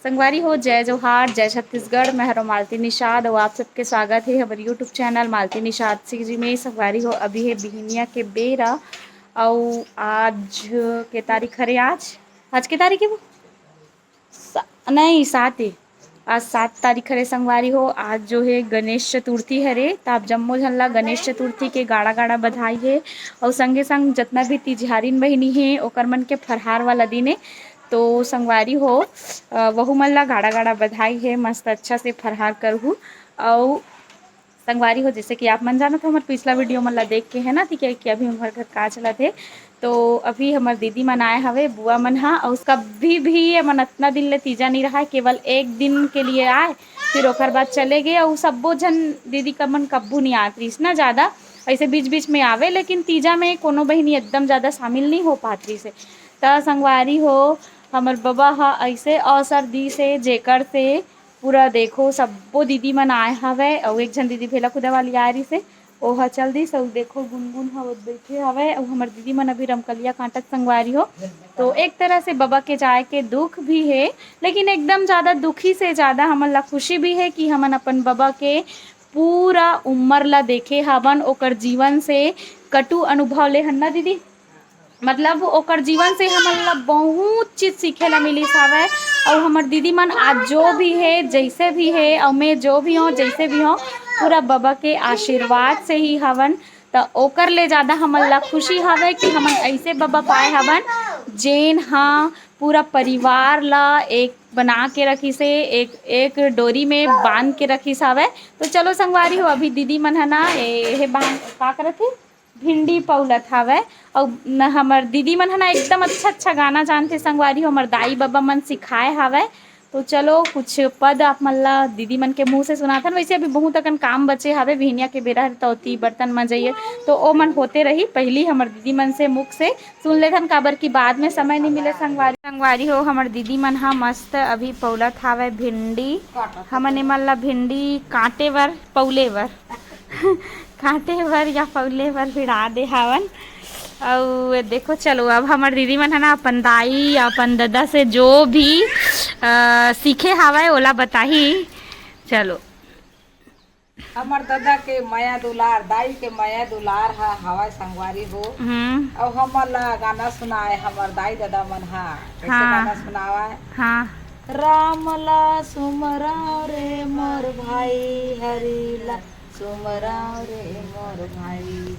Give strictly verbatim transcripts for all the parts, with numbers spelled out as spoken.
संगवारी हो, जय जोहार, जय छत्तीसगढ़। मैं हरो मालती निषाद अउ आप सबके स्वागत हे हमर YouTube चैनल मालती निषाद सिंह जी में। संगवारी हो, अभी हे बिहनिया के बेरा अउ आज के तारीख हरे, आज, आज के तारीख हे वो? सा-, नहीं, सात हे। आज सात तारीख हरे संगवारी हो। आज जो हे गणेश चतुर्थी हरे, त आप जम्मो झन ला गणेश चतुर्थी के गाड़ा गाड़ा बधाई हे। अउ संगे संग जतना भी तिजहारिन बहिनी हे, ओकर मन के फरहार वाला दिन हे। तो संगवारी हो, अ, वहू मन ला गाड़ा गाड़ा बधाई हे। मस्त अच्छा से फरहार करहू। अउ संगवारी हो, जैसे कि आप मन जानत हो, हमर पिछला वीडियो मन ला देख के, है ना, ठीक है, कि अभी हमर घर का चलत हे। तो अभी हमर दीदी मन आए हवे, बुआ मन हा, अउ कभी भी ये मन अतना दिन ले तीजा नहीं रहा है, केवल एक दिन के लिए आए, फिर ओकर बाद चले गए। अउ सब्बो झन दीदी का मन कब्बू नहीं आत रहीस ना ज्यादा, ऐसे बीच बीच में आवे, लेकिन तीजा में कोनो बहिनी एकदम ज्यादा शामिल नहीं हो पात रहीस हे। त संगवारी हो, हमर बबा हा ऐसे अवसर दीस हे, जेकर से पूरा देखो, सब्बो दीदी मन आए हवय, अउ एक झन दीदी भेला कुदा वाली आए रहिस हे, ओहा चल दिस। अउ देखो, गुनगुन ह ओद बइठे हवय, अउ हमर दीदी मन अभी रमकलिया काटत संगवारी हो। तो एक तरह से बबा के जाए के दुख भी हे, लेकिन एकदम ज्यादा दुखी से ज्यादा हमन ला खुशी भी हे कि हमन अपन बबा के पूरा उम्र ला देखे हवन, ओकर जीवन से कटु अनुभव ले हन ना दीदी। मतलब ओकर जीवन से हमन ला बहुत चीज सीखे ला मिलिस हवय। अउ हमर दीदी मन आज जो भी हे, जैसे भी हे, अउ मैं जो भी हूँ, जैसे भी हूँ, पूरा बबा के आशीर्वाद से ही हवन। त ओकर ले ज्यादा हमन ला खुशी हवय कि हमन ऐसे बबा पाए हवन, जेन हा पूरा परिवार ला एक बना के रखिस हे, एक, एक डोरी में बांध के रखिस हवय। तो चलो संगवारी हो, अभी दीदी मन ह ना, ए, हे बांध, का करत हे? भिंडी पौलत हावय। अउ न, हमर दीदी मन ह ना एकदम अच्छा अच्छा गाना जानथे संगवारी हो, हमर दाई बबा मन सिखाए हावय। तो चलो कुछ पद आप मन ला दीदी मन के मुंह से सुनाथन। वैसे अभी बहुत अकन काम बचे हावे, बिहनिया के बेरा हरे, त ओती बर्तन मंजइए तो ओ मन होते रही। पहली हमर दीदी मन से मुख से सुन लेथन, काबर कि बाद में समय नहीं मिले संगवारी। संगवारी हो, हमर दीदी मन ह मस्त अभी पौलत हावय भिंडी। हमन एमन ला भिंडी काटे बर, पौले बर काटे बर या पौले बर भिड़ा दे हावन। अउ देखो, चलो, अब हमर दीदी मन ह ना अपन दाई, अपन ददा से जो भी, अ, सीखे हावय, ओला बताही। चलो। हमर ददा के मया दुलार, दाई के मया दुलार ह हावय संगवारी हो। हम्म। अउ हमर ला गाना सुनाए हमर दाई ददा मन ह। कैसे हाँ। गाना सुनावय? हाँ। राम ला सुमरव रे मोर भाई, हरि ला सुमरव रे मोर भाई,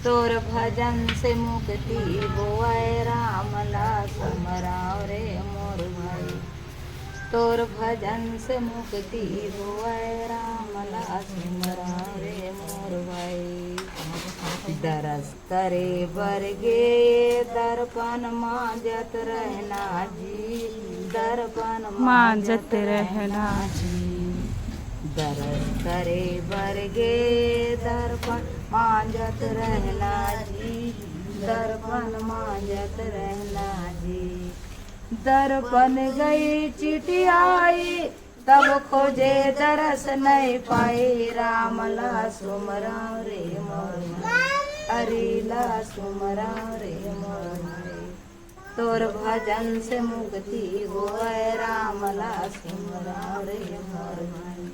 तोर भजन से मुक्ति होवय। राम ला सुमरव रे मोर भाई, तोर भजन से मुक्ति होवय। राम ला सुमरव रे मोर भाई, दरस करे बर गे दर्पण मांजत रहना जी, दर्पण मांजत रहना जी। दरस करे बर गे दर्पण मांजत रहना जी, दर्पण मांजत रहना जी। दर्पण गई चिटियाई, तब खोजे दरस नहीं पाई। राम ला सुमरव रे मोर भाई, हरि ला सुमरव रे मोर भाई, तोर भजन से मुक्ति होवय। राम ला सुमरव रे मोर भाई,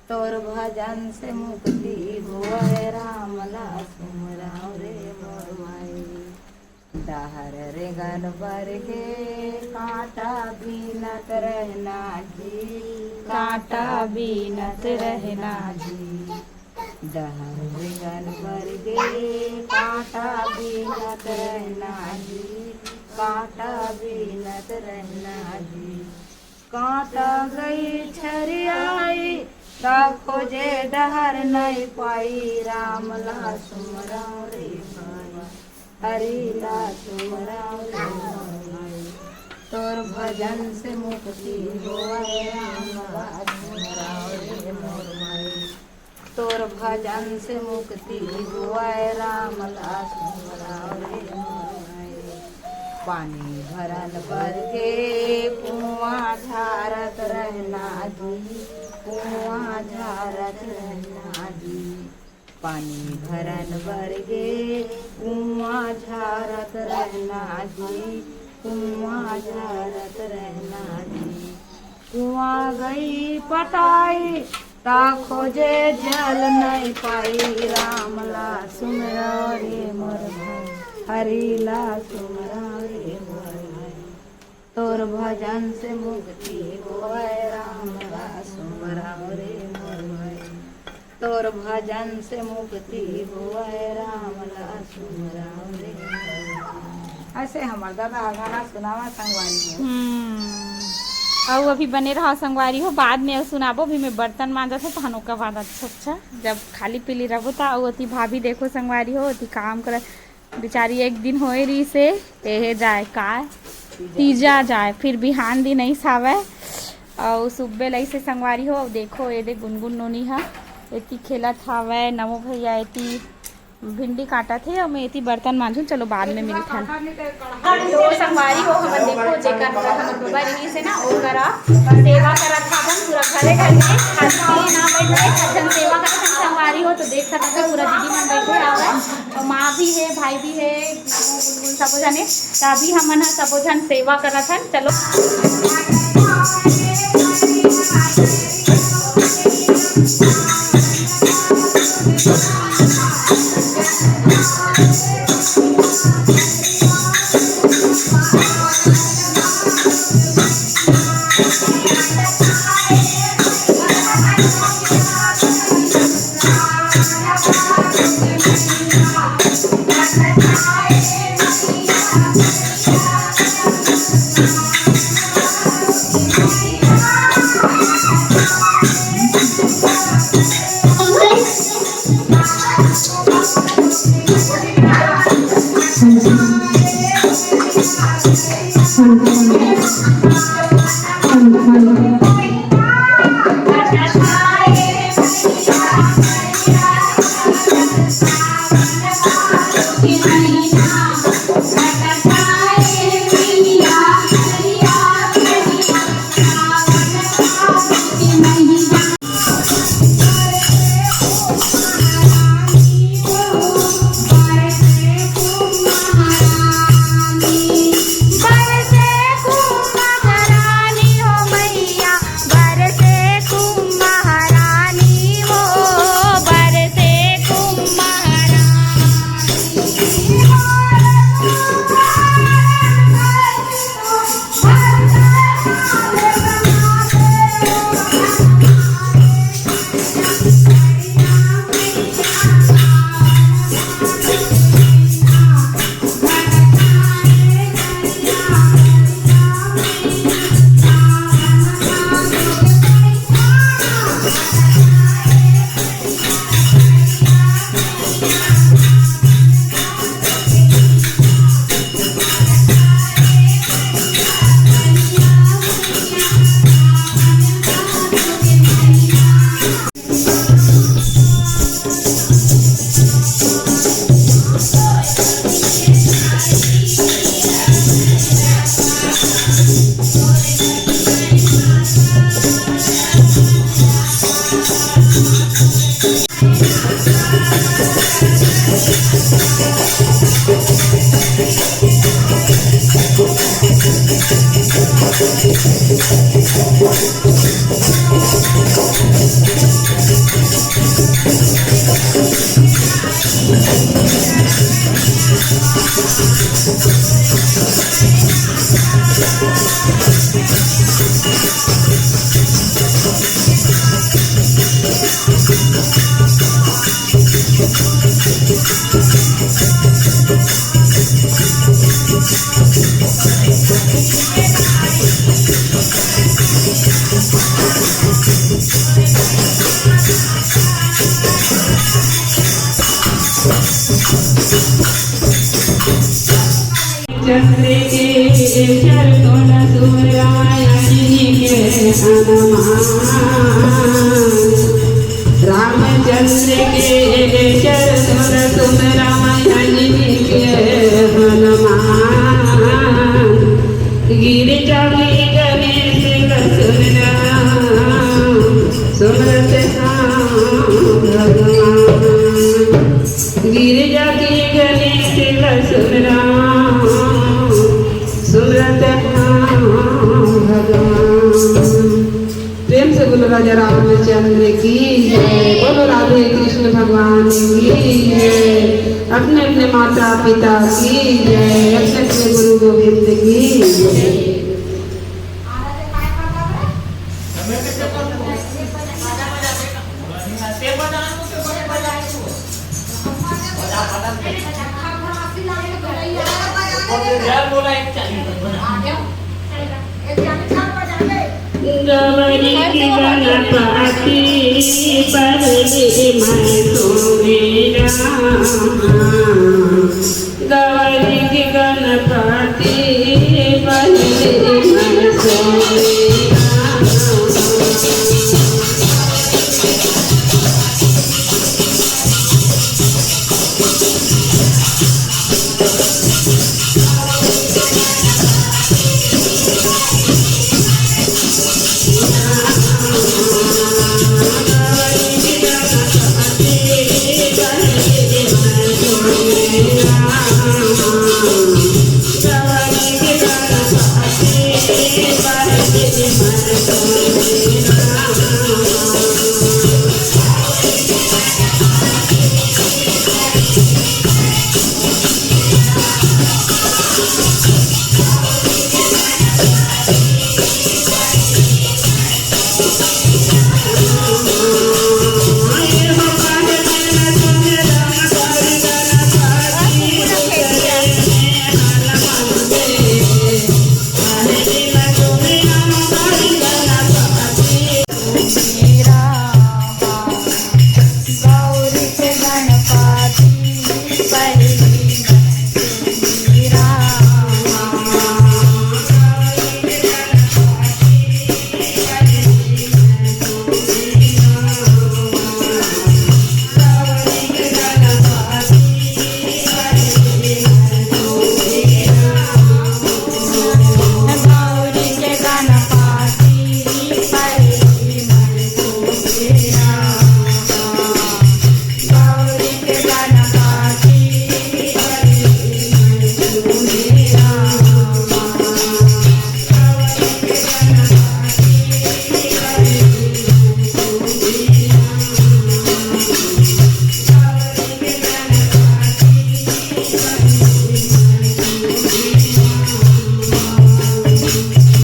तोर भजन से मुक्ति होवय। राम ला सुमरव रे मोर भाई। डहर रेंगन बर गे कांटा बीनत रहना जी, कांटा बीनत रहना जी। डहर रेंगन बर गे कांटा बीनत रहना जी, कांटा बीनत रहना जी। कांटा गई छरियाई, ता खोजे डहर नहीं पाई। राम ला सुमरव रे भाई, हरि ला सुमरव रे भाई, तोर भजन से मुक्ति होवय। राम ला सुमरव रे मोर भाई, तोर भजन से मुक्ति होवय। राम ला सुमरव रे मोर भाई। पानी भरन बर गे कुआं झारत रहना जी, कुआं झारत रहना जी। पानी भरन बर गे कुआं झारत रहना जी, कुआं झारत रहना जी। कुआं गई पटाई, ता खोजे जल नहीं पाई। राम ला सुमरव रे मोर भाई, हरि ला सुमरव रे मोर भाई। तोर भजन से मुक्ति होवय, राम ला सुमरव रे मोर भाई। तोर भजन से मुक्ति होवय, राम ला सुमरव रे मोर भाई। ऐसे हमर दादा गाना सुनावा संगवारी हो। हम्म। अउ अभी बने रहा संगवारी हो, बाद में अउ सुनाबो। अभी मैं बर्तन मांजत हो, तहन ओकर बाद अच्छा अच्छा जब खाली पीली रहबो त। अउ ओती भाभी देखो संगवारी हो, ओती काम करत, बेचारी एक दिन होए रहिसे, एहे जाए का तीजा जाए, फिर बिहान दिन अइस हावय। अउ सुब्बे लइसे संगवारी हो, अउ देखो एदे गुनगुन नोनी ह एती खेलत हावय, नमो भैया एती भिंडी काटत हे, अउ मैं एती बर्तन मांजू। चलो बाद में मिलथन। तो संगवारी हो, हमन देखो जेकर हमर बबा रहिसे ना, ओकर सेवा करत हावन पूरा घरे घर के, खाली ना बैठ के, सब झन सेवा करत हन संगवारी हो। तो देख सकत हो पूरा दीदी मन बैठे हावय, अउ माँ भी हे, भाई भी हे, गुलगुल सबो झन हे। त अभी हमन ह सबो झन सेवा करत हन। चलो। चंद्र के चरतोन सुमरवा अंजनी के हनुमान। रामचंद्र के चरतोन सुमरवा अंजनी के हनुमान। गिरिजा के गणेश का सुमरवा सुमरत राम भगवान। गिरिजा के गणेश का सुमरवा सुमरत राम भगवान। राजा रामचंद्र की जय। बोलो राधे कृष्ण भगवान की जय। अपने अपने माता पिता की जय। अपने अपने गुरु गोविंद की जय। गौरी के गणपति पहले मैं सोने रामा, गौरी के गणपति पहले